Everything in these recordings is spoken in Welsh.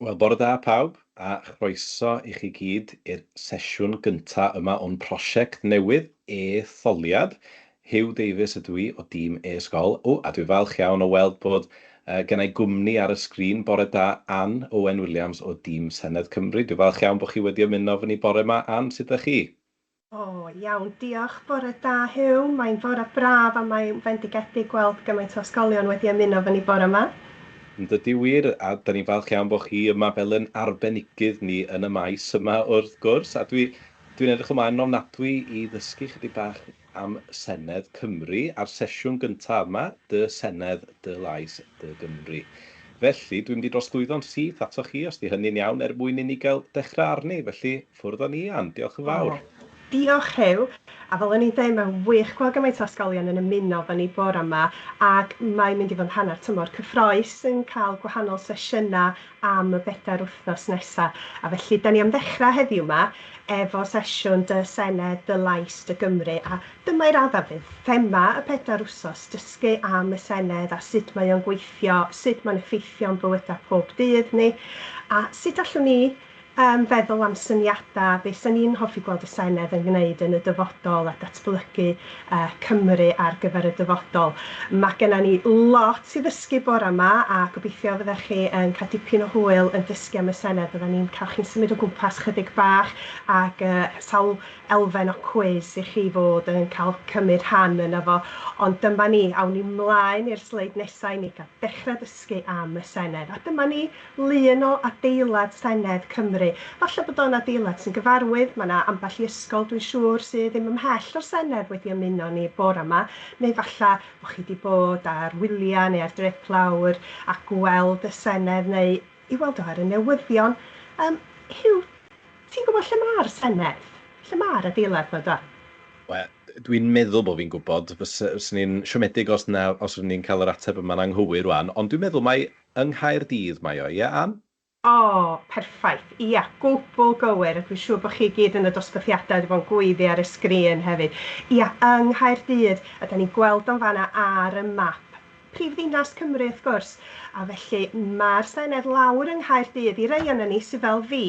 Wel, bore da pawb, a chroeso i chi gyd i'r sesiwn gynta yma o'n prosiect newydd, E-tholiad. Huw Davies ydw i o dîm e-sgol. O, a dwi'n falch iawn o weld bod genna i gwmni ar y sgrin. Bore da, Ann Owen Williams o dîm Senedd Cymru. Dwi'n falch iawn bod chi wedi ymuno efo ni bore 'ma. Ann, sut ydach chi? O, iawn, diolch. Bore da, Huw. Mae'n fore braf a mae'n fendigedig gweld gymaint o ysgolion wedi ymuno efo ni bore yma. Yn dydi wir, a da ni'n falch iawn bod chi yma fel yn arbenigydd ni yn y maes yma wrth gwrs, a dwi dwi'n edrych ymlaen yn ofnadwy i ddysgu chydig bach am Senedd Cymru a'r sesiwn gyntaf yma, Dy Senedd, Dy Lais, Dy Gymru. Felly, dwi'n mynd i drosglwyddo'n syth atoch chi, os 'di hynny'n iawn, er mwyn i ni gael dechrau arni. Felly, ffwrdd â ni, Ann. Diolch yn fawr. O, diolch, Huw. A fel o'n i'n dweud, mae'n wych gweld gymaint o ysgolion yn ymuno efo ni bore yma, ac mae'n mynd i fod yn hanner tymor cyffrous yn cael gwahanol sesiynau am y bedair wythnos nesaf. A felly, da ni am ddechrau heddiw 'ma efo sesiwn Dy Senedd, Dy Lais, Dy Gymru, a dyma i raddau fydd thema y pedair wsos, dysgu am y Senedd a sut mae o'n gweithio, sut mae'n effeithio o'n bywydau pob dydd ni, a sut allwn ni feddwl am syniadau, be 'sen ni'n hoffi gweld y Senedd yn gwneud yn y dyfodol a datblygu Cymru ar gyfer y dyfodol. Mae genna ni lot i ddysgu bore yma a gobeithio fyddech chi yn cael dipyn o hwyl yn dysgu am y Senedd. Fydda ni'n cael chi'n symud o gwmpas chydig bach ac sawl elfen o cwis i chi fod yn cael cymryd rhan yno fo. Ond dyma ni, awn ni mlaen i'r sleid nesaf i ni gael dechrau dysgu am y Senedd. A dyma ni lun o adeilad Senedd Cymru. Falle bod o'n adeilad sy'n gyfarwydd, mae yna ambell i ysgol dwi'n siŵr sydd ddim ymhell o'r Senedd wedi ymuno ni bore yma, neu falle bod chi wedi bod ar wyliau neu ar drip lawr a gweld y Senedd neu i weld o ar y newyddion. Huw, ti'n gwybod lle mae'r Senedd? Lle mae'r adeilad 'ma da? Wel, dwi'n meddwl bod fi'n gwybod. Fyswn i'n siomedig os na, os fyswn ni'n cael yr ateb yma'n anghywir rwan, ond dwi'n meddwl mai yng Nghaerdydd mae o, ie, Ann? O, perffaith. Ia, gwbl gywir, a dwi'n siŵr bod chi gyd yn y dosbarthiadau wedi bod yn gweiddi ar y sgrin hefyd. Ia, yng Nghaerdydd, a da ni'n gweld o'n fanna ar y map. Prifddinas Cymru wrth gwrs, a felly mae'r Senedd lawr yng Nghaerdydd. I rai ohonon ni sydd fel fi,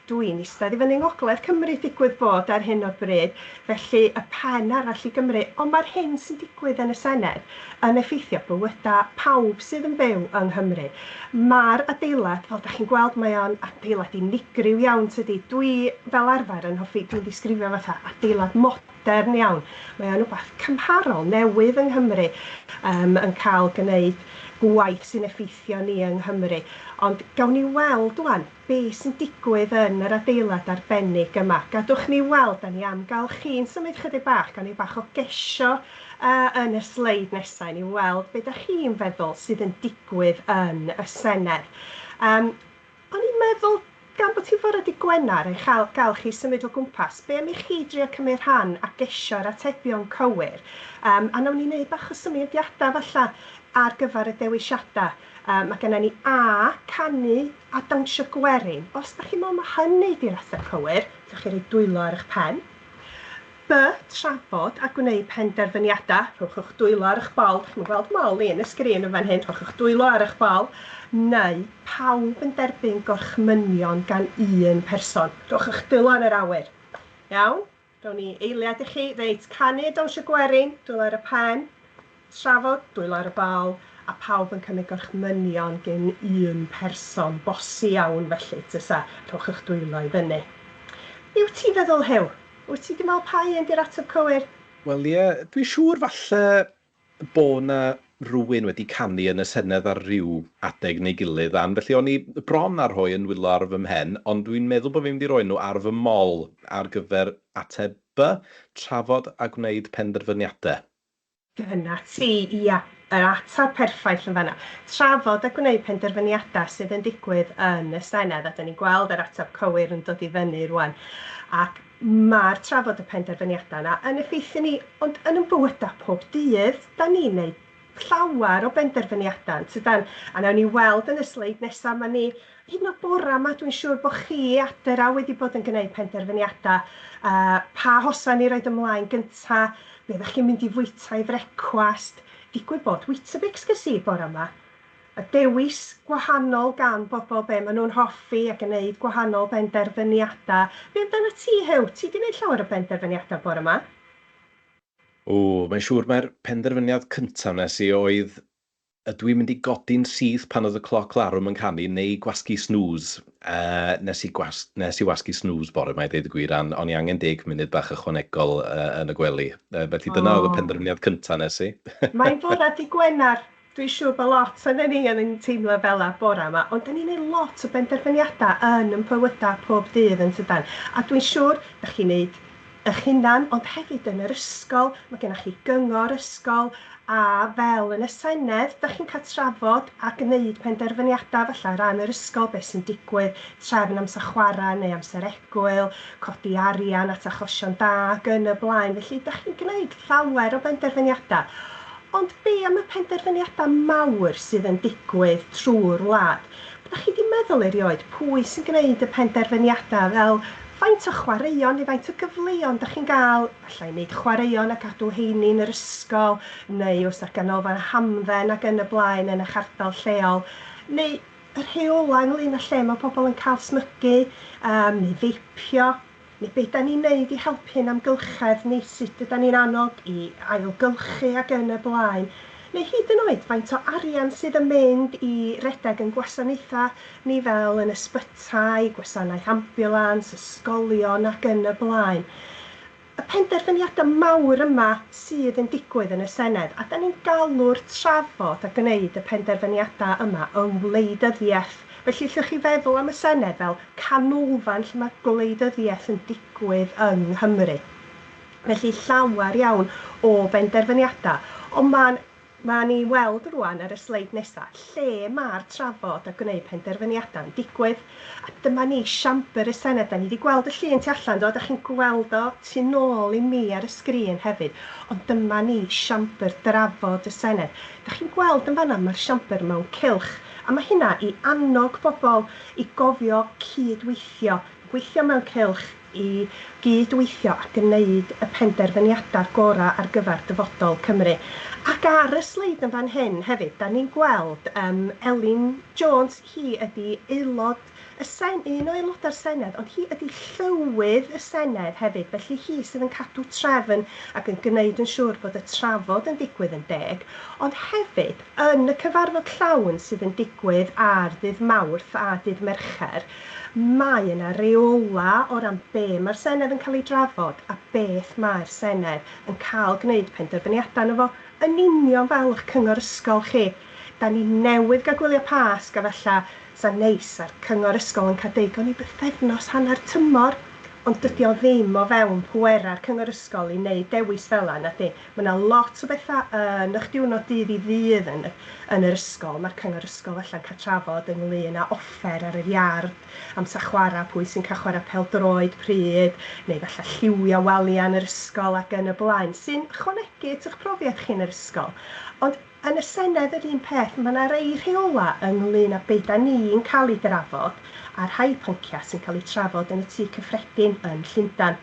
dwi'n eistedd i fyny yng Ngogledd Cymru digwydd bod ar hyn o bryd, felly y pen arall i Gymru. Ond mae'r hyn sy'n digwydd yn y Senedd yn effeithio bywydau pawb sydd yn byw yng Nghymru. Mae'r adeilad, fel dach chi'n gweld, mae o'n adeilad unigryw iawn tydi. Dwi fel arfer yn hoffi, dwi'n disgrifio fatha adeilad modern modern iawn. Mae o'n rhywbeth cymharol newydd yng Nghymru, yn cael gwneud gwaith sy'n effeithio ni yng Nghymru. Ond gawn ni weld wan be sy'n digwydd yn yr adeilad arbennig yma. Gadwch ni weld, da ni am gael chi'n symud chydig bach, gawn ni bach o gesio yn y sleid nesaf i ni weld be da chi'n feddwl sydd yn digwydd yn y Senedd. O'n i'n meddwl, gan bod hi'n fore dydd Gwener, ei chael, gael chi symud o gwmpas, be am i chi drio cymryd rhan a gesio'r atebion cywir? A nawn ni wneud bach o symudiadau falle ar gyfer y dewisiadau. Mae gennym ni A, canu a dawnsio gwerin. Os da chi'n meddwl mae hynny di'r ateb cywir, allwch chi roi dwylo ar eich pen. B, Trafod a gwneud penderfyniadau. Rhowch eich dwylo ar eich bol. Dach chi'm yn gweld mol i yn y sgrin yn fan hyn. Rhowch eich dwylo ar eich bol. Neu, pawb yn derbyn gorchmynion gan un person. Rhowch eich dwylo yn yr awyr. Iawn? Rown ni eiliad i chi. Reit, canu a dawnsio gwerin, dwylo ar y pen. Trafod, dwylo ar y bol, a pawb yn cymryd gorchmynion gin un person. Bossy iawn felly, tysa? Rhowch eich dwylo i fyny. Be wyt ti'n feddwl, Huw? Wyt ti 'di meddwl pa un 'di'r ateb cywir? Wel ie, dwi'n siŵr falle bo' 'na rywun wedi canu yn y Senedd ar ryw adeg neu gilydd, Ann, felly o'n i bron â rhoi 'y nwylo ar fy mhen, ond dwi'n meddwl bo' fi'n mynd i roi nhw ar fy mol ar gyfer ateb B, trafod a gwneud penderfyniadau. Dyna ti, ia, yr ateb perffaith yn fan'na. Trafod a gwneud penderfyniadau sydd yn digwydd yn y Senedd, a dan ni'n gweld yr ateb cywir yn dod i fyny rwan. Ac mae'r trafod y penderfyniadau yna yn effeithio ni, ond yn ein bywydau pob dydd, dan ni'n neud llawer o benderfyniadau, yn tydan? A nawn ni weld yn y sleid nesaf, ma' ni, hyd yn oed bore 'ma, dwi'n siŵr bod chi adra wedi bod yn gwneud penderfyniadau, pa hosan i roid ymlaen gynta, be ddach chi'n mynd i fwyta i frecwast. Digwydd bod Weetabix ges i bore 'ma. Y dewis gwahanol gan bobl be maen nhw'n hoffi ac yn gwneud gwahanol benderfyniadau. Be amdano ti, Huw? Ti 'di gwneud llawer o benderfyniadau bore yma? O, mae'n siŵr mai'r penderfyniad cyntaf wnes i oedd ydw i'n mynd i godi'n syth pan oedd y cloc larwm yn canu neu gwasgu snooze. Nes i wasgu snooze bore 'ma i ddeud y gwir, a o'n i angen 10 munud bach ychwanegol yn y gwely. Felly dyna oedd y penderfyniad cyntaf nes i. Mae'n bore dydd Gwener. Dwi'n siŵr bod lot o'n ni yn teimlo fel 'na bore yma, ond da ni'n neud lot o benderfyniadau yn ein bywydau pob dydd yn tydan. A dwi'n siŵr da chi'n neud eich hunan, ond hefyd yn yr ysgol, mae gennych chi gyngor ysgol, a fel yn y Senedd, da chi'n cael trafod a gwneud penderfyniadau falle ran yr ysgol, beth sy'n digwydd, trefn amser chwarae neu amser egwyl, codi arian at achosion da ac yn y blaen. Felly, da chi'n gwneud llawer o benderfyniadau. Ond be am y penderfyniadau mawr sydd yn digwydd trwy'r wlad? Ydych chi wedi meddwl erioed pwy sy'n gwneud y penderfyniadau, fel faint o chwaraeon neu faint o gyfleon ydych chi'n gael, allai wneud chwaraeon a gadw heini yn yr ysgol, neu os ar ganolfan hamdden ac yn y blaen yn eich ardal lleol, neu y rheolau ynglyn â lle mae pobl yn cael smygu neu feipio, neu be da ni'n neud i helpu'n amgylchedd neu sut ydan ni'n annog i ailgylchu ac yn y blaen. Neu hyd yn oed faint o arian sydd yn mynd i redeg yn gwasanaethau ni fel yn ysbytai, gwasanaeth ambiwlans, ysgolion ac yn y blaen. Y penderfyniadau mawr yma sydd yn digwydd yn y Senedd, a da ni'n galw'r trafod a gwneud y penderfyniadau yma yn wleidyddiaeth. Felly allwch chi feddwl am y Senedd fel canolfan lle mae gwleidyddiaeth yn digwydd yng Nghymru. Felly llawer iawn o benderfyniadau, ond mae'n ma ni weld rwan ar y sleid nesaf lle mae'r trafod a gwneud penderfyniadau'n digwydd. A dyma ni siambr y Senedd. Da ni wedi gweld y llun tu allan, do? Da chi'n gweld o tu nôl i mi ar y sgrin hefyd. Ond dyma ni siambr drafod y Senedd. Da chi'n gweld yn fanna mae'r siambr mewn cylch. A mae hynna i annog bobl i gofio cydweithio, gweithio mewn cylch i gydweithio a gwneud y penderfyniadau gorau ar gyfer dyfodol Cymru. Ac ar y sleid yn fan hyn hefyd, da ni'n gweld Elin Jones, hi ydy aelod y un o aelodau'r Senedd, ond hi ydy llywydd y Senedd hefyd, felly hi sydd yn cadw trefn ac yn gwneud yn siŵr bod y trafod yn digwydd yn deg, ond hefyd yn y cyfarfod llawn sydd yn digwydd ar ddydd Mawrth a dydd Mercher, mae yna reola o ran be mae'r Senedd yn cael ei drafod a beth mae'r Senedd yn cael gwneud penderfyniadau yno fo, yn union fel eich cyngor ysgol chi. Da ni newydd gael gwyliau Pasg a falle sa'n neis a'r cyngor ysgol yn cael deud gawn ni bythefnos hanner tymor, ond dydy o ddim o fewn pwera'r cyngor ysgol i wneud dewis fel 'na, nadi. Mae yna lot o bethau yn eich diwrnod dydd i ddydd yn yr ysgol. Mae'r cyngor ysgol falle'n cael trafod ynglyn â offer ar yr iard, amser chwarae, pwy sy'n cael chwarae pêl-droed pryd, neu falle lliwio waliau yn yr ysgol ac yn y blaen, sy'n ychwanegu at eich profiad chi yn yr ysgol. Ond yn y Senedd yr un peth, mae yna rei rheola ynglyn â be da ni'n cael ei drafod a rhai pynciau sy'n cael eu trafod yn y Tŷ Cyffredin yn Llundain.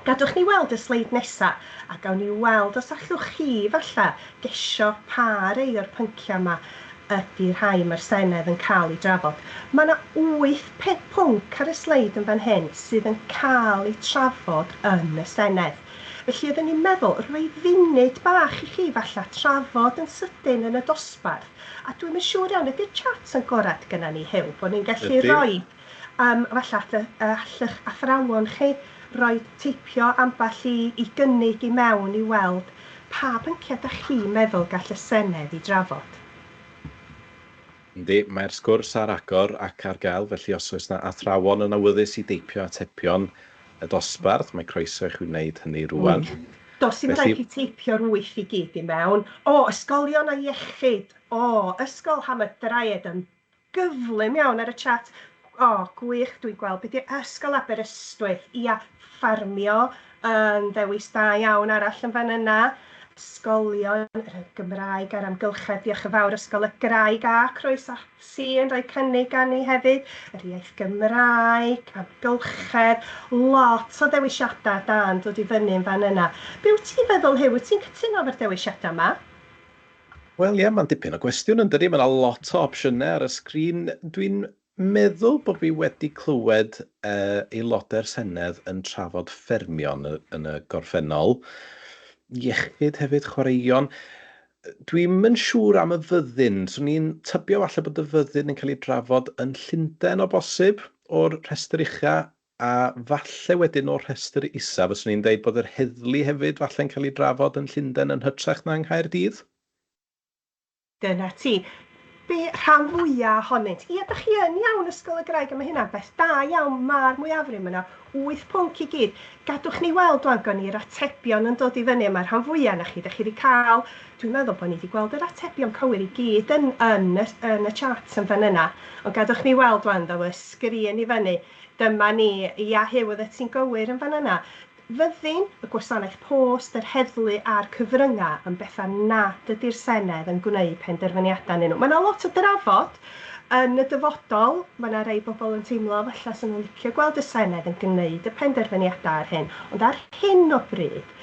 Gadwch ni weld y sleid nesaf a gawn ni weld os allwch chi falle gesio pa rei o'r pynciau yma ydy rhai mae'r Senedd yn cael ei drafod. Mae yna 8 pwnc ar y sleid yn fan hyn sydd yn cael eu trafod yn y Senedd. Felly oedden ni'n meddwl rhoi funud bach i chi falle trafod yn sydyn yn y dosbarth. A dwi'm yn siŵr iawn, ydy'r chat yn gorad gyda ni, Huw, bod ni'n gallu rhoi, falle all'ch athrawon chi roi teipio ambell i gynnig i mewn i weld pa bynciau da chi'n meddwl gall y Senedd i drafod. Yndi, mae'r sgwrs ar agor ac ar gael, felly os oes yna athrawon yn awyddus i deipio atebion y dosbarth, mae croeso i chi wneud hynny rwan. Does dim rhaid i teipio'r 8 i gyd i mewn. O, ysgolion a iechyd. O, Ysgol Hamadryad yn gyflym iawn ar y chat. O, gwych, dwi'n gweld. Be 'di Ysgol Aberystwyth? Ia, ffarmio yn ddewis da iawn arall yn fan yna. Ysgolion, y Gymraeg a'r amgylchedd, diolch yn fawr, Ysgol y Graig a Croesasi yn rhoi cynnig arni hefyd, yr iaith Gymraeg, amgylchedd, lot o ddewisiadau da yn dod i fyny yn fan yna. Be wyt ti'n feddwl, Huw? Wyt ti'n cytuno efo'r dewisiadau yma? Wel ie, mae'n dipyn o gwestiwn yn dydi? Mae yna lot o opsiynau ar y sgrin. Dwi'n meddwl bod fi wedi clywed aelodau'r Senedd yn trafod ffermio yn y gorffennol. Iechyd hefyd, chwaraeon. Dwi'm yn siŵr am y fyddin. 'Swn i'n tybio falle bod y fyddin yn cael ei drafod yn Llundain o bosib, o'r rhestr ucha, a falle wedyn o'r rhestr isa, fyswn i'n deud bod yr heddlu hefyd falle'n cael ei drafod yn Llundain yn hytrach na yng Nghaerdydd. Dyna ti. Be, rhan fwya ohonynt. Ia, da chi yn iawn, Ysgol y Graig, a mae hynna'n beth da iawn. Mae'r mwyafrif yna, 8 pwnc i gyd. Gadwch ni weld wan, gawn ni'r atebion yn dod i fyny, a mae'r rhan fwya na chi, da chi wedi cael, dwi'n meddwl bod ni wedi gweld yr atebion cywir i gyd yn y chat yn fan yna. Ond gadwch ni weld wan, ddaw y sgrin i fyny. Dyma ni. Ia, Huw, oeddet ti'n gywir yn fan yna. Fyddin, y gwasanaeth post, yr heddlu a'r cyfryngau yn bethau nad ydy'r Senedd yn gwneud penderfyniadau arnyn nhw. Mae yna lot o drafod yn y dyfodol. Mae yna rei bobl yn teimlo falle 'sen nhw'n licio gweld y Senedd yn gwneud y penderfyniadau ar hyn, ond ar hyn o bryd,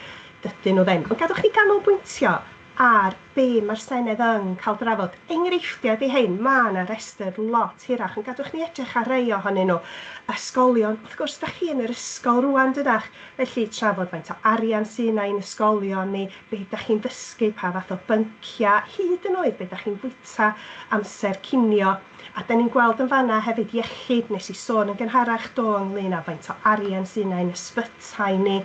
dydyn nhw ddim. Ond gadwch ni ganolbwyntio ar be mae'r Senedd yn cael drafod. Enghreifftiau ydy hein, mae yna restr lot hirach, ond gadwch ni edrych ar rei ohonyn nhw. Ysgolion, wrth gwrs, da chi yn yr ysgol rwan, dydach? Felly, trafod faint o arian sydd yna i'n ysgolion ni, be da chi'n ddysgu, pa fath o bynciau, hyd yn oed be da chi'n fwyta amser cinio. A da ni'n gweld yn fanna hefyd iechyd, nes i sôn yn gynharach do ynglyn â faint o arian sydd yna i'n ysbytai ni,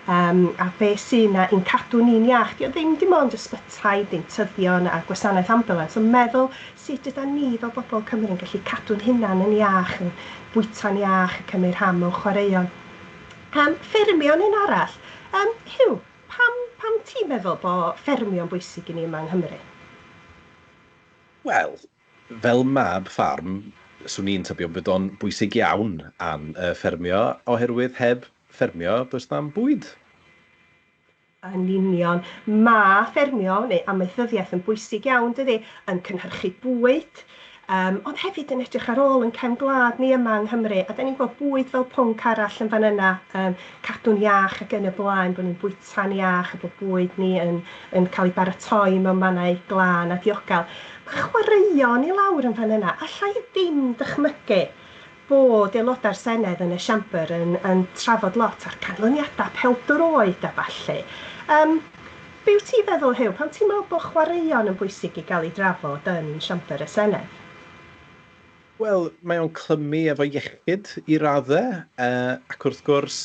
a be sydd yna i'n cadw ni'n iach. Dio ddim dim ond ysbytai, deintyddion a gwasanaeth ambulance, ond meddwl sut yda ni fel bobl Cymru yn gallu cadw'n hunan yn iach, yn bwyta'n iach, yn cymryd rhan mewn chwaraeon. Ffermio'n un arall. Huw, pam ti'n meddwl bod ffermio'n bwysig i ni yma yng Nghymru? Wel, fel mab ffarm, 'swn i'n tybio bod o'n bwysig iawn am ffermio, oherwydd heb ffermio, does na'm bwyd. Yn union. Mae ffermio neu amaethyddiaeth yn bwysig iawn, dydy, yn cynhyrchu bwyd, ond hefyd yn edrych ar ôl yn cefn gwlad ni yma yng Nghymru. A da ni'n gweld bwyd fel pwnc arall yn fan yna, cadw'n iach ac yn y blaen, bod ni'n bwyta'n iach a bod bwyd ni yn cael ei baratoi mewn mannau glân a diogel. Mae chwaraeon i lawr yn fan yna. Alla i ddim dychmygu bod aelodau'r Senedd yn y siambr yn trafod lot ar canlyniadau pêl-droed a ballu. Be wyt ti'n feddwl, Huw? Pam ti'n meddwl bod chwaraeon yn bwysig i gael ei drafod yn siambr y Senedd? Wel, mae o'n clymu efo iechyd i raddau, ac wrth gwrs,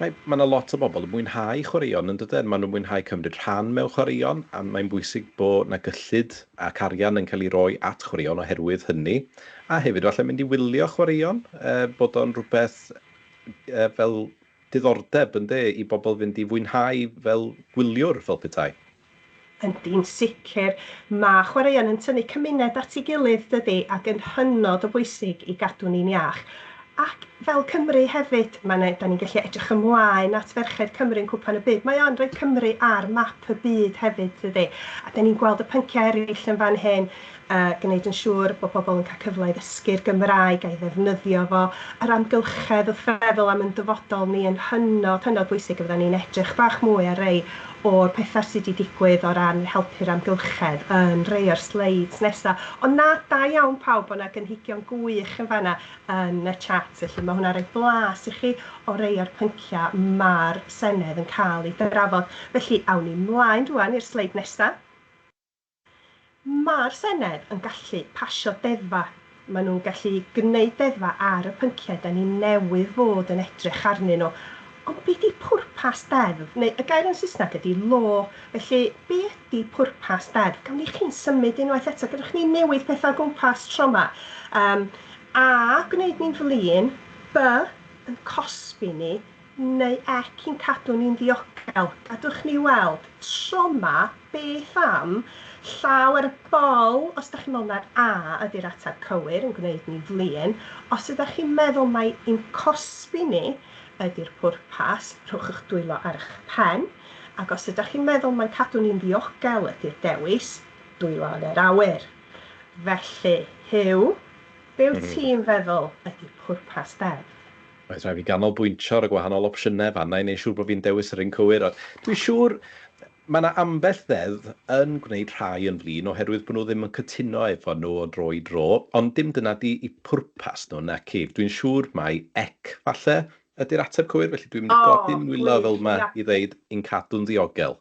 mae 'na lot o bobl yn mwynhau chwaraeon yn dydyn? Maen nhw'n mwynhau cymryd rhan mewn chwaraeon, a mae'n bwysig bod 'na gyllid ac arian yn cael ei roi at chwaraeon oherwydd hynny. A hefyd falle mynd i wylio chwaraeon, bod o'n rhywbeth fel diddordeb ynde, i bobl fynd i fwynhau fel gwyliwr, fel petai. Yndi'n sicr. Mae chwaraeon yn tynnu cymuned at ei gilydd, dydy, ac yn hynod o bwysig i gadw ni'n iach. Ac fel Cymru hefyd, mae 'na, da ni'n gallu edrych ymlaen at ferched Cymru yn Cwpan y Byd. Mae o'n rhoi Cymru ar map y byd hefyd, dydy. A da ni'n gweld y pynciau eraill yn fan hyn, gwneud yn siŵr bod pobl yn cael cyfle i ddysgu'r Gymraeg a'i ddefnyddio fo. Yr amgylchedd wrth feddwl am yn dyfodol ni yn hynod, hynod bwysig, a fyddan ni'n edrych bach mwy ar rei o'r pethau sydd wedi digwydd o ran helpu'r amgylchedd yn rei o'r sleids nesaf. Ond na, da iawn pawb, bod yna gynhigion gwych yn fanna yn y chat, felly mae hwnna'n rhoi blas i chi o rei o'r pynciau mae'r Senedd yn cael ei drafod. Felly, awn ni mlaen rwan i'r sleid nesaf. Mae'r Senedd yn gallu pasio deddfau. Maen nhw'n gallu gwneud deddfau ar y pynciau da ni newydd fod yn edrych arnyn nhw. Ond be di pwrpas deddf? Neu y gair yn Saesneg ydy law. Felly, be ydy pwrpas deddf? Gawn ni chi'n symud unwaith eto. Gadewch ni newid pethau o gwmpas tro yma. A, gwneud ni'n flin. B, yn cosbi ni. Neu ec i'n cadw ni'n ddiogel. Gadwch ni weld. Tro 'ma, beth am llaw ar y bol, os da chi'n meddwl mai'r A ydy'r ateb cywir, yn gwneud ni'n flin. Os ydych chi'n meddwl mai i'n cosbi ni ydy'r pwrpas, rhowch eich dwylo ar eich pen. Ac os ydych chi'n meddwl mai cadw ni'n ddiogel ydy'r dewis, dwylo yn yr awyr. Felly, Huw, be wyt ti'n feddwl ydy pwrpas deddf? Mae'n rhaid fi ganolbwyntio ar y gwahanol opsiynau fanna i wneud siŵr bod fi'n dewis yr un cywir. Dwi'n siŵr, Mae 'na ambell ddeddf yn gwneud rhai yn flin oherwydd bod nhw ddim yn cytuno efo nhw o dro i dro, ond dim dyna 'di eu pwrpas nhw, naci? Dwi'n siŵr mai ec falle ydy'r ateb cywir, felly dwi'n mynd i godi 'nwylo fel 'ma i ddeud i'n cadw'n ddiogel.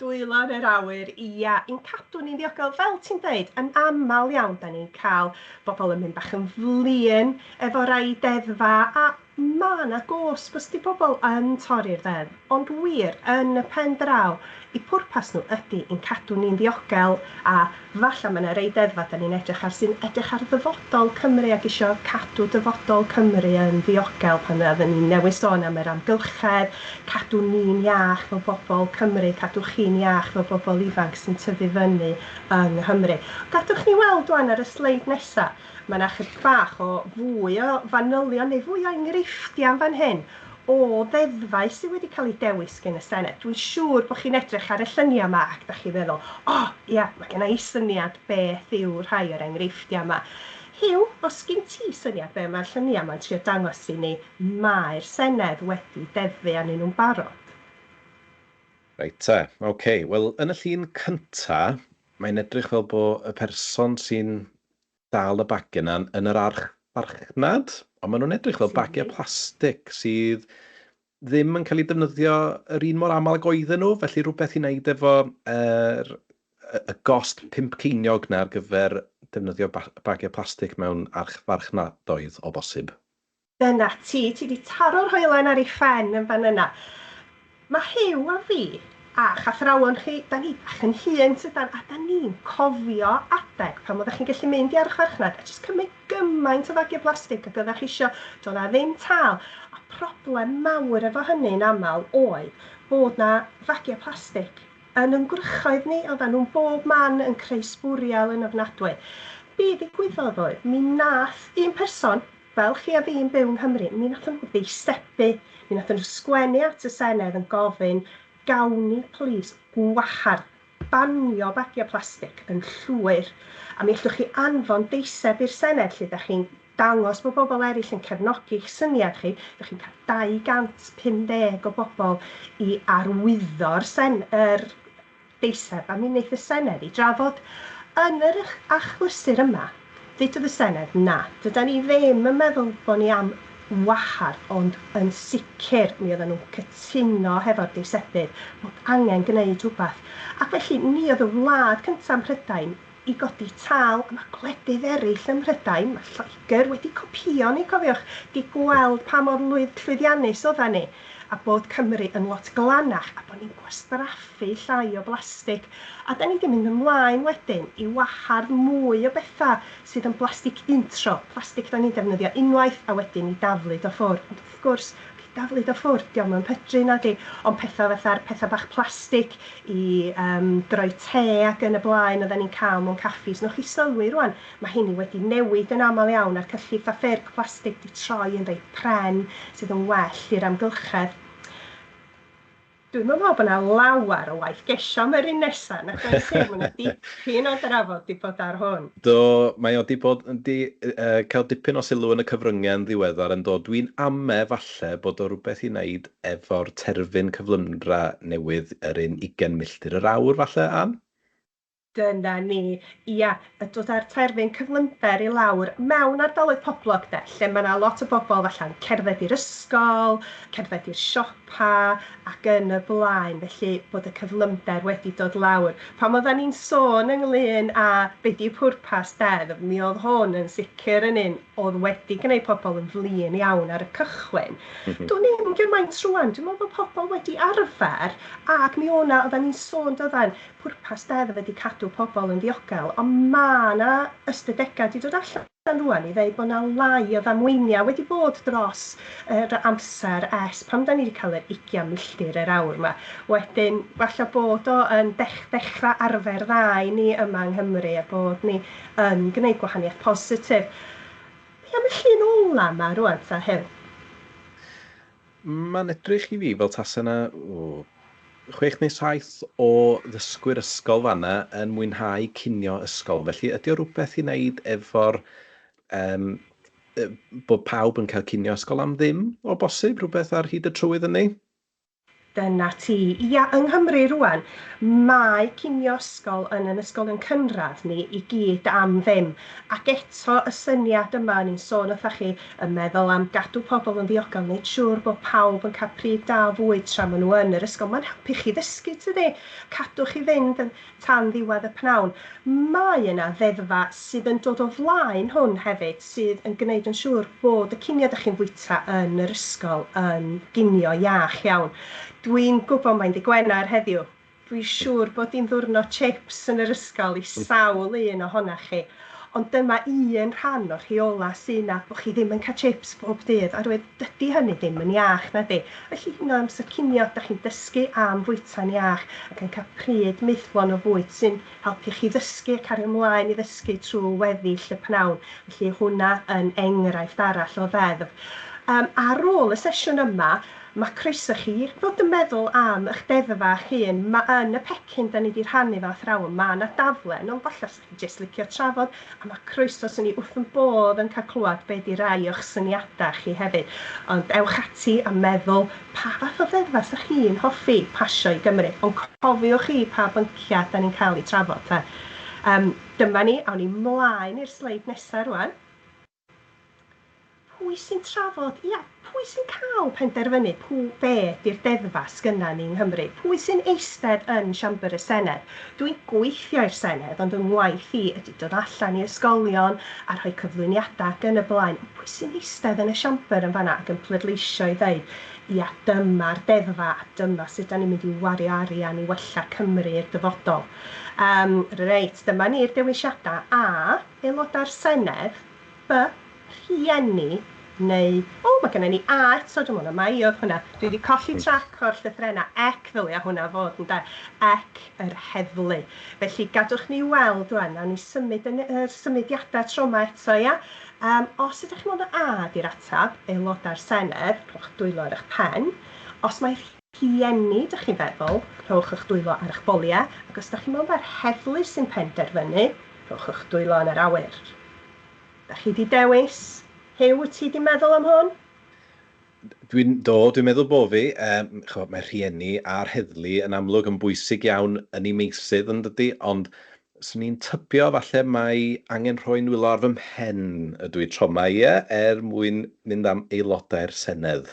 Dwylo yn yr awyr, ia, i'n cadw ni'n ddiogel. Fel ti'n deud, yn aml iawn da ni'n cael bobl yn mynd bach yn flin efo rai deddfa, a ma' 'na gosb os 'di pobl yn torri'r ddeddf, ond wir, yn y pen draw, eu pwrpas nhw ydy i'n cadw ni'n ddiogel, a falla ma' 'na rei deddfau 'dan ni'n edrych ar sy'n edrych ar ddyfodol Cymru ac isio cadw dyfodol Cymru yn ddiogel pan oedden ni'n newydd sôn am yr amgylchedd, cadw ni'n iach fel bobl Cymru, cadw chi'n iach fel bobl ifanc sy'n tyfu fyny yng Nghymru. Gadwch ni weld 'wan ar y sleid nesa, mae 'na chydig bach o fwy o fanylion neu fwy o enghreifftiau yn fan hyn o ddeddfau sydd wedi cael eu dewis gen y Senedd. Dwi'n siŵr bod chi'n edrych ar y lluniau yma ac dach chi'n meddwl, o, ia, mae genna i syniad beth yw rhai o'r enghreifftiau yma. Huw, os gin ti syniad be mae'r lluniau yma'n trio dangos i ni, mae'r Senedd wedi deddfu arnyn nhw'n barod. Reit te, ok. Wel, yn y llun cynta, mae'n edrych fel bo y person sy'n dal y bagiau 'na yn yr archfarchnad, ond maen nhw'n edrych fel bagiau plastig sydd ddim yn cael eu defnyddio yr un mor aml ag oedden nhw, felly rhywbeth i wneud efo yr, y gost 5 ceiniog 'na ar gyfer defnyddio bagiau plastig mewn archfarchnadoedd o bosib. Dyna ti, ti 'di taro'r hoelen ar ei phen yn fan yna. Mae Huw a fi, a'ch athrawon chi, da ni bach yn hŷn tydan, a da ni'n cofio adeg pan oeddech chi'n gallu mynd i archfarchnad a jyst cymryd gymaint o fagiau plastig ag oeddech chi isio, doedd 'na ddim tâl. A problem mawr efo hynny'n aml oedd bod 'na fagiau plastig yn ein gwrychoedd ni, oeddan nhw'n bob man yn creu sbwriel yn ofnadwy. Be ddigwyddodd oedd, mi nath un person, Fel chi a fi'n byw yng Nghymru, mi wnaethon nhw ddeisebu, mi wnaethon nhw sgwennu at y Senedd yn gofyn, gawn ni plîs gwahardd, banio bagiau plastig yn llwyr. A mi allwch chi anfon deiseb i'r Senedd lle dach chi'n dangos bod bobl eraill yn cefnogi'ch syniad chi, dach chi'n cael 250 o bobl i arwyddo'r sen- yr deiseb a mi wneith y Senedd ei drafod. Yn yr achlysur yma, ddudodd y Senedd, na, dydan ni ddim yn meddwl bod ni am wahardd, ond yn sicr mi oedden nhw'n cytuno hefo'r deisebydd bod angen gwneud rhywbeth. Ac felly, ni oedd y wlad cyntaf ym Mhrydain i godi tâl, a mae gwledydd eraill ym Mhrydain, mae Lloegr wedi copïo ni, cofiwch, 'di gweld pa mor llwyddiannus oeddan ni, a bod Cymru yn lot glanach, a bod ni'n gwastraffu llai o blastig. A 'dan ni 'di mynd ymlaen wedyn i wahardd mwy o bethau sydd yn blastig untro, plastig 'dan ni'n defnyddio unwaith a wedyn i daflud o ffwrdd. Ond wrth gwrs, i daflud o ffwrdd, dio'm yn pydru nadi, ond pethau fatha'r pethau bach plastig i yym droi te ac yn y blaen oedden ni'n cael mewn caffis. Newch chi sylwi rŵan, mae heini wedi newid yn aml iawn a'r cyllyll a ffyrc plastig 'di troi yn rei pren sydd yn well i'r amgylchedd. Dwi'm yn meddwl bod 'na lawer o waith gesio am yr un nesa, nac oes Huw? Mae 'na dipyn o drafod 'di bod ar hwn. Do, mae o 'di bod yn 'di yy cael dipyn o sylw yn y cyfryngau yn ddiweddar yn do. Dwi'n ame falle bod o rywbeth i wneud efo'r terfyn cyflymdra newydd, yr un ugain milltir yr awr falle, Ann? Dyna ni. Ia, y dod â'r terfyn cyflymder i lawr mewn ardaloedd poblog de, lle mae 'na lot o bobl falla'n cerdded i'r ysgol, cerdded i'r siopa ac yn y blaen, felly bod y cyflymder wedi dod lawr. Pan oeddan ni'n sôn ynglyn â be 'di pwrpas deddf, mi oedd hwn yn sicr yn un oedd wedi gwneud pobl yn flin iawn ar y cychwyn. Dwn i'm gymaint rŵan, dwi'n meddwl bod pobl wedi arfer ac mi o' 'na, oeddan ni'n sôn doeddan, Pwrpas deddf ydy cadw pobl yn ddiogel, ond ma' 'na ystadegau 'di dod allan rŵan i ddeud bod 'na lai o ddamweiniau wedi bod dros yr amser ers pan 'dan ni 'di cael yr ugian milltir yr awr 'ma. Wedyn, falle bod o yn dechrau arfer dda i ni yma yng Nghymru a bod ni yn gwneud gwahaniaeth positif. Be am y llun ola' 'ma rŵan ta, Huw? Mae'n edrych i fi fel tasa 'na, o, chwech neu saith o ddysgwyr ysgol fan'na yn mwynhau cinio ysgol. Felly ydy o rywbeth i wneud efo'r yym bod pawb yn cael cinio ysgol am ddim o bosib, rhywbeth ar hyd y trywydd hynny? Dyna ti. Ia, yng Nghymru rŵan, mae cinio ysgol yn yn ysgolion cynradd ni i gyd am ddim. Ac eto y syniad yma, ni'n sôn wrthach chi, yn meddwl am gadw pobl yn ddiogel, wneud siŵr bod pawb yn cael pryd da o fwyd tra maen nhw yn yr ysgol. Mae'n helpu chi ddysgu, tydi? Cadw chi fynd yn, tan ddiwedd y pnawn. Mae yna ddeddfa sydd yn dod o flaen hwn hefyd, sydd yn gwneud yn siŵr bod y cinio ydych chi'n fwyta yn yr ysgol yn ginio iach iawn. Dwi'n gwybod mae'n ddy Gwener heddiw. Dwi'n siŵr bod hi'n ddwrnod chips yn yr ysgol i sawl un ohonach chi. Ond dyma un rhan o'r rheola sydd yna, bod chi ddim yn cael chips bob dydd, oherwydd dydy hynny ddim yn iach, na di. Felly hyd yn oed amser cinio, da chi'n dysgu am fwyta'n iach ac yn cael pryd maethlon o fwyd sy'n helpu chi ddysgu a cario ymlaen i ddysgu trwy weddill y pnawn. Felly hwnna yn enghraifft arall o ddeddf. Ar ôl y sesiwn yma, mae croeso chi fod yn meddwl am eich deddfau eich hun. Ma, yn y pecyn da ni wedi rhannu fel athrawon, mae yna daflen, ond falle sa chi jyst licio trafod, a mae croeso sy'n ni wrth yn bodd yn cael clywed be di rai o'ch syniadau chi hefyd. Ond ewch ati a meddwl pa fath o ddeddfau sa chi'n hoffi pasio i Gymru. Ond cofiwch chi pa bynciau da ni'n cael eu trafod. Te. Dyma ni, awn ni mlaen i'r sleid nesaf rwan. Pwy sy'n trafod? Ia, pwy sy'n cael penderfynu pw, be di'r deddfa sgynna ni yng Nghymru? Pwy sy'n eistedd yn siambr y Senedd? Dwi'n gweithio i'r Senedd, ond yng ngwaith i ydy dod allan i ysgolion a rhoi cyflwyniadau ac yn y blaen. Pwy sy'n eistedd yn y siambr yn fanna ac yn pleidleisio i ddeud, ia, dyma'r deddfa a dyma sut da ni'n mynd i wario arian i wella Cymru i'r dyfodol. Reit, dyma ni'r dewisiadau. A, aelodau'r Senedd. B, rhieni, neu, o, mae gennym ni A eto, dwi'n meddwl, mai oedd hwnna. Dwi wedi colli trac o'r llythrennau. Ec ddylia hwnna fod, ynde? Ec yr heddlu. Felly, gadwch ni weld rwan, nawn ni symud yn yr symudiadau tro 'ma eto, ia? Os ydych chi'n meddwl A di'r atab, aelodau'r Senedd, rhowch dwylo ar eich pen. Os mae rhieni, dych chi'n feddwl, rhowch eich dwylo ar eich boliau. Ac os ydych chi'n meddwl mae'r heddlu sy'n penderfynu, rhowch eich dwylo yn yr awyr. Da chi di dewis? Huw, wyt ti di meddwl am hwn? Dwi'n, do, dwi'n meddwl bo fi. Ch'mod, mae rhieni a'r heddlu yn amlwg yn bwysig iawn yn eu meysydd, yn dydi? Ond 'swn i'n tybio falle mai angen rhoi nwylo ar fy mhen ydw i tro 'ma, ie, er mwyn mynd am aelodau'r Senedd.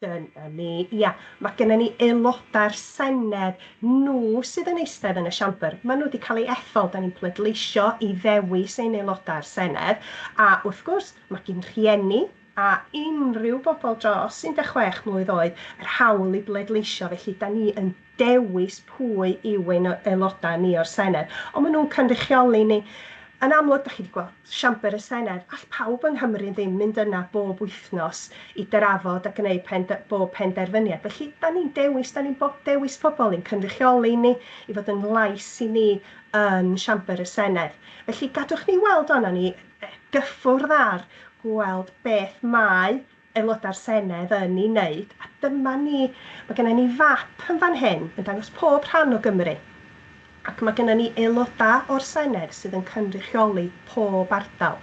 Dyna ni, ia. Mae gennym ni aelodau'r Senedd, nhw sydd yn eistedd yn y siambr. Maen nhw wedi cael eu ethol, da ni'n pleidleisio i ddewis ein aelodau'r Senedd. A wrth gwrs, mae gen rhieni a unrhyw bobl dros 16 mlwydd oed yr hawl i bleidleisio, felly da ni yn dewis pwy yw ein aelodau ni o'r Senedd. Ond maen nhw'n cynrychioli ni. Yn amlwg, da chi wedi gweld siambr y Senedd. All pawb yng Nghymru ddim mynd yna bob wythnos i drafod a gwneud bob penderfyniad. Felly, da ni'n dewis, da ni'n dewis pobl i'n cynrychioli ni, i fod yn lais i ni yn siambr y Senedd. Felly, gadwch ni weld o'na ni gyffwrdd ar gweld beth mae aelodau'r Senedd yn ei wneud. A dyma ni, mae gennym ni fap yn fan hyn yn dangos pob rhan o Gymru. Ac mae gennym ni aelodau o'r Senedd sydd yn cynrychioli pob ardal.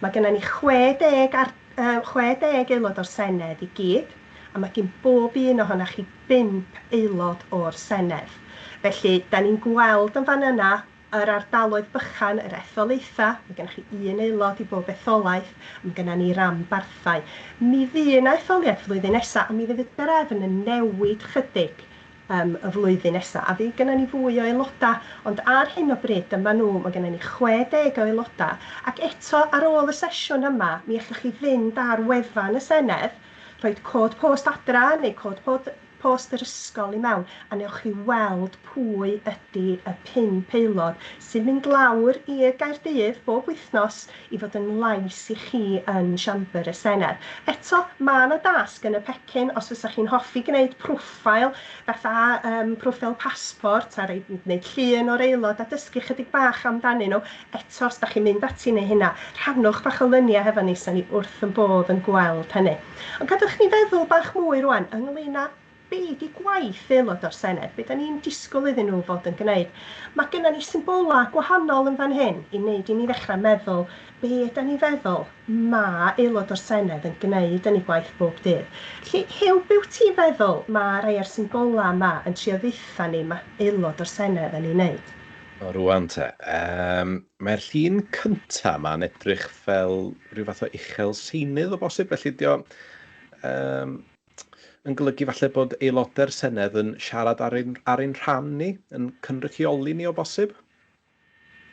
Mae gennym ni 60, ar, 60 aelod o'r Senedd i gyd, a mae gen bob un ohonoch chi 5 aelod o'r Senedd. Felly, da ni'n gweld yn fan yna yr ardaloedd bychan, yr etholaethau, mae gennych chi un aelod i bob etholaeth, a mae gennym ni ranbarthau. Mi fydd yna etholiad flwyddyn nesaf, a mi fydd y drefn yn newid chydig y flwyddyn nesaf, a fydd gennym ni fwy o aelodau, ond ar hyn o bryd dyma nhw, mae gennym ni 60 o aelodau, ac eto ar ôl y sesiwn yma, mi allwch chi fynd ar wefan y Senedd, rhoi cod post adra neu cod post yr ysgol i mewn, a newch chi weld pwy ydy y 5 aelod sy'n mynd lawr i Gaerdydd bob wythnos i fod yn lais i chi yn siambr y Senedd. Eto, mae yna dasg yn y pecyn, os fysa chi'n hoffi gwneud profil, fatha profil passport, a gwneud llun o'r aelod a dysgu chydig bach amdanyn nhw. Eto, os da chi'n mynd ati neu hynna, rhannwch bach o luniau hefo ni, sa ni wrth yn bodd yn gweld hynny. Ond gadwch ni feddwl bach mwy rwan ynglyn â Be 'di gwaith aelod o'r Senedd? Be da ni'n disgwyl iddyn nhw fod yn gwneud? Mae gennym ni symbolau gwahanol yn fan hyn i wneud i ni ddechrau meddwl be da ni feddwl mae aelod o'r Senedd yn gwneud yn ei gwaith bob dydd. Felly, Huw, be wyt ti'n feddwl mae rhai o'r symbolau yma yn trio ddeutha ni mae aelod o'r Senedd yn ei wneud? O, rwan te. Mae'r llun cynta yma'n edrych fel rhyw fath o uchel seinydd o bosib, felly dio yn golygu falle bod aelodau'r Senedd yn siarad ar ein rhan ni, yn cynrychioli ni o bosib?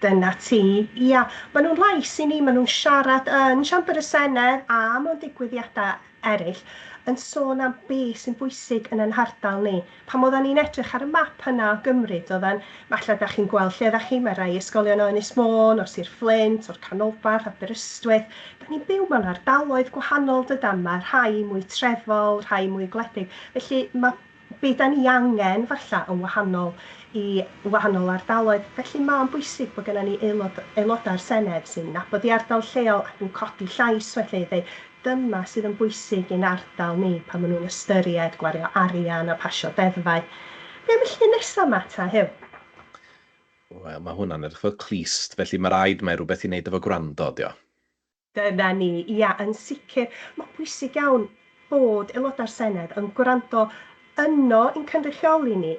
Dyna ti. Ia, maen nhw'n lais i ni, maen nhw'n siarad yn siambr y Senedd a mewn digwyddiadau eraill yn sôn am be sy'n bwysig yn ein hardal ni. Pan oedden ni'n edrych ar y map yna o Gymru, doedden, falle da chi'n gweld lle ydych chi, mae rai ysgolion o Ynys Môn, o Sir Fflint, o'r Canolbarth, Aberystwyth. Da ni'n byw mewn ardaloedd gwahanol dydan, mae rhai mwy trefol, rhai mwy gwledig. Felly mae be da ni angen falla yn wahanol i wahanol ardaloedd. Felly mae'n bwysig bod gennym ni aelodau'r Senedd sy'n nabod i ardal lleol ac yn codi llais felly i ddweud dyma sydd yn bwysig i'n ardal ni pan maen nhw'n ystyried gwario arian a pasio deddfau. Be am y llun nesaf yma ta, Huw? Wel, mae hwnna'n edrych fel clust, felly mae rhaid mae rhywbeth i wneud efo gwrando, dio. Dyna ni, ia, yn sicr. Mae'n bwysig iawn bod aelodau'r Senedd yn gwrando yno i'n cynrychioli ni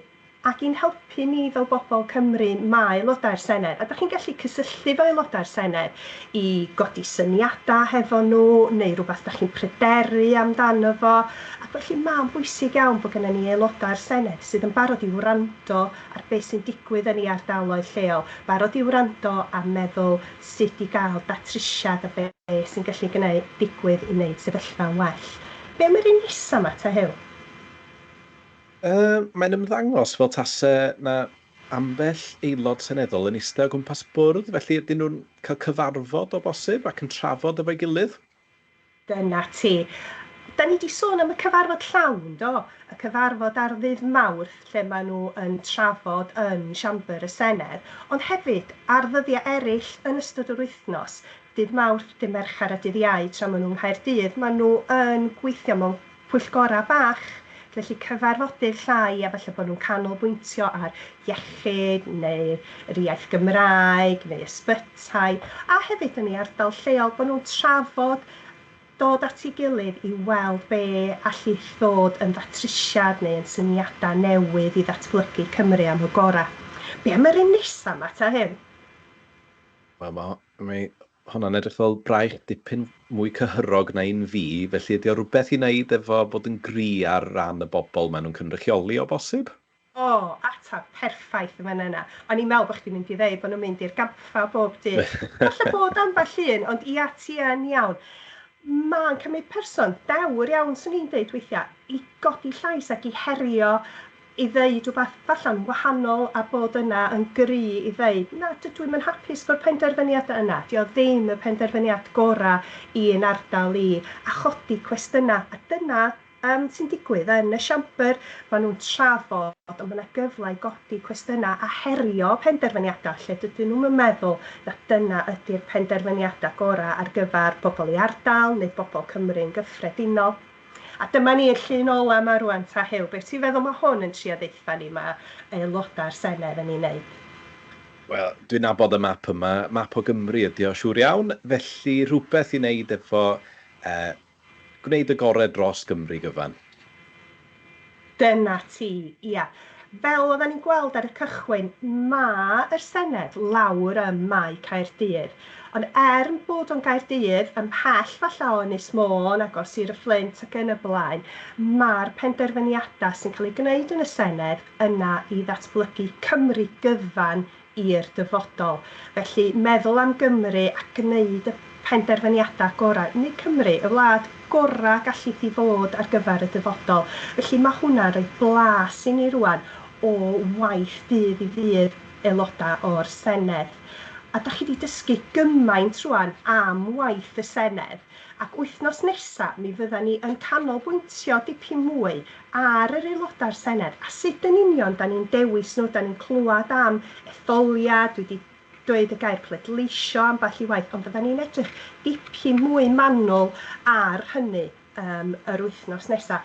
ac i'n helpu ni fel bobl Cymru mae aelodau'r Senedd. A da chi'n gallu cysylltu efo aelodau'r Senedd i godi syniadau hefo nhw neu rhywbeth da chi'n pryderu amdano fo. Ac felly mae'n bwysig iawn bod gennym ni aelodau'r Senedd sydd yn barod i wrando ar beth sy'n digwydd yn ei ardaloedd lleol, barod i wrando a meddwl sut i gael datrysiad a be sy'n gallu gwneud digwydd i wneud sefyllfa'n well. Be am yr un nesaf yma ta, Huw? Mae'n ymddangos fel tase na ambell aelod seneddol yn eistedd o gwmpas bwrdd, felly ydyn nhw'n cael cyfarfod o bosib ac yn trafod efo'i gilydd? Dyna ti. Da ni wedi sôn am y cyfarfod llawn, do? Y cyfarfod ar ddydd Mawrth, lle maen nhw yn trafod yn siambr y Senedd, ond hefyd ar ddyddiau eraill yn ystod yr wythnos, dydd Mawrth, dydd Mercher a dydd Iau, tra maen nhw'n Nghaerdydd, maen nhw yn gweithio mewn pwyllgorau bach, felly cyfarfodydd llai a falle bod nhw'n canolbwyntio ar iechyd neu yr iaith Gymraeg neu ysbytai, a hefyd yn ei ardal lleol bod nhw'n trafod dod at ei gilydd i weld be allith ddod yn ddatrysiad neu yn syniadau newydd i ddatblygu Cymru am y gorau. Be am yr un nesaf yma ta hyn? Wel, mae hwnna'n edrych fel braich dipyn mwy cyhyrog na un fi, felly ydy o rhywbeth i wneud efo bod yn gry ar ran y bobl maen nhw'n cynrychioli o bosib? O, atab perffaith yn fan yna. O'n i'n meddwl bod chdi'n mynd i ddeud bod nhw'n mynd i'r gampfa bob dydd. Falle bod ambell un, ond ia, ti yn iawn. Mae'n cymryd person dewr iawn, swn i'n deud weithiau, i godi llais ac i herio, i ddeud rhywbeth falla'n wahanol a bod yna yn gry i ddeud, na, dydw i'm yn hapus fo'r penderfyniadau yna. Dio ddim y penderfyniad gorau i'n ardal i, a chodi cwestiynau. A dyna sy'n digwydd yn y siambr. Maen nhw'n trafod, ond mae yna gyfle i godi cwestiynau a herio penderfyniadau lle dydyn nhw'n meddwl na dyna ydy'r penderfyniadau gorau ar gyfer bobl i ardal neu bobl Cymru yn gyffredinol. A dyma ni y llun ola yma rwan, ta Huw. Beth ti'n feddwl mae hwn yn trio ddeutha ni mae aelodau'r Senedd yn ei wneud? Wel, dwi'n nabod y map yma. Map o Gymru ydi o, siŵr iawn. Felly rhywbeth i wneud efo gwneud y gorau dros Gymru gyfan. Dyna ti, ia. Fel oedden ni'n gweld ar y cychwyn, mae yr Senedd lawr ym Mae Caerdydd. Ond er bod o'n Gaerdydd, ymhell falle o Ynys Môn ac o Sir y Fflint ac yn y blaen, mae'r penderfyniadau sy'n cael eu gwneud yn y Senedd yna i ddatblygu Cymru gyfan i'r dyfodol. Felly meddwl am Gymru a gwneud y penderfyniadau gorau. Nid Cymru, y wlad gorau gallith i fod ar gyfer y dyfodol. Felly mae hwnna'n rhoi blas i ni rwan o waith dydd i ddydd aelodau o'r Senedd. A da chi wedi dysgu gymaint rwan am waith y Senedd. Ac wythnos nesaf mi fydda ni yn canolbwyntio dipyn mwy ar yr aelodau'r Senedd a sut yn union da ni'n dewis nhw, da ni'n clywed am etholiad, dwi wedi dweud y gair pleidleisio ambell i waith, ond fydda ni'n edrych dipyn mwy manwl ar hynny yr wythnos nesaf.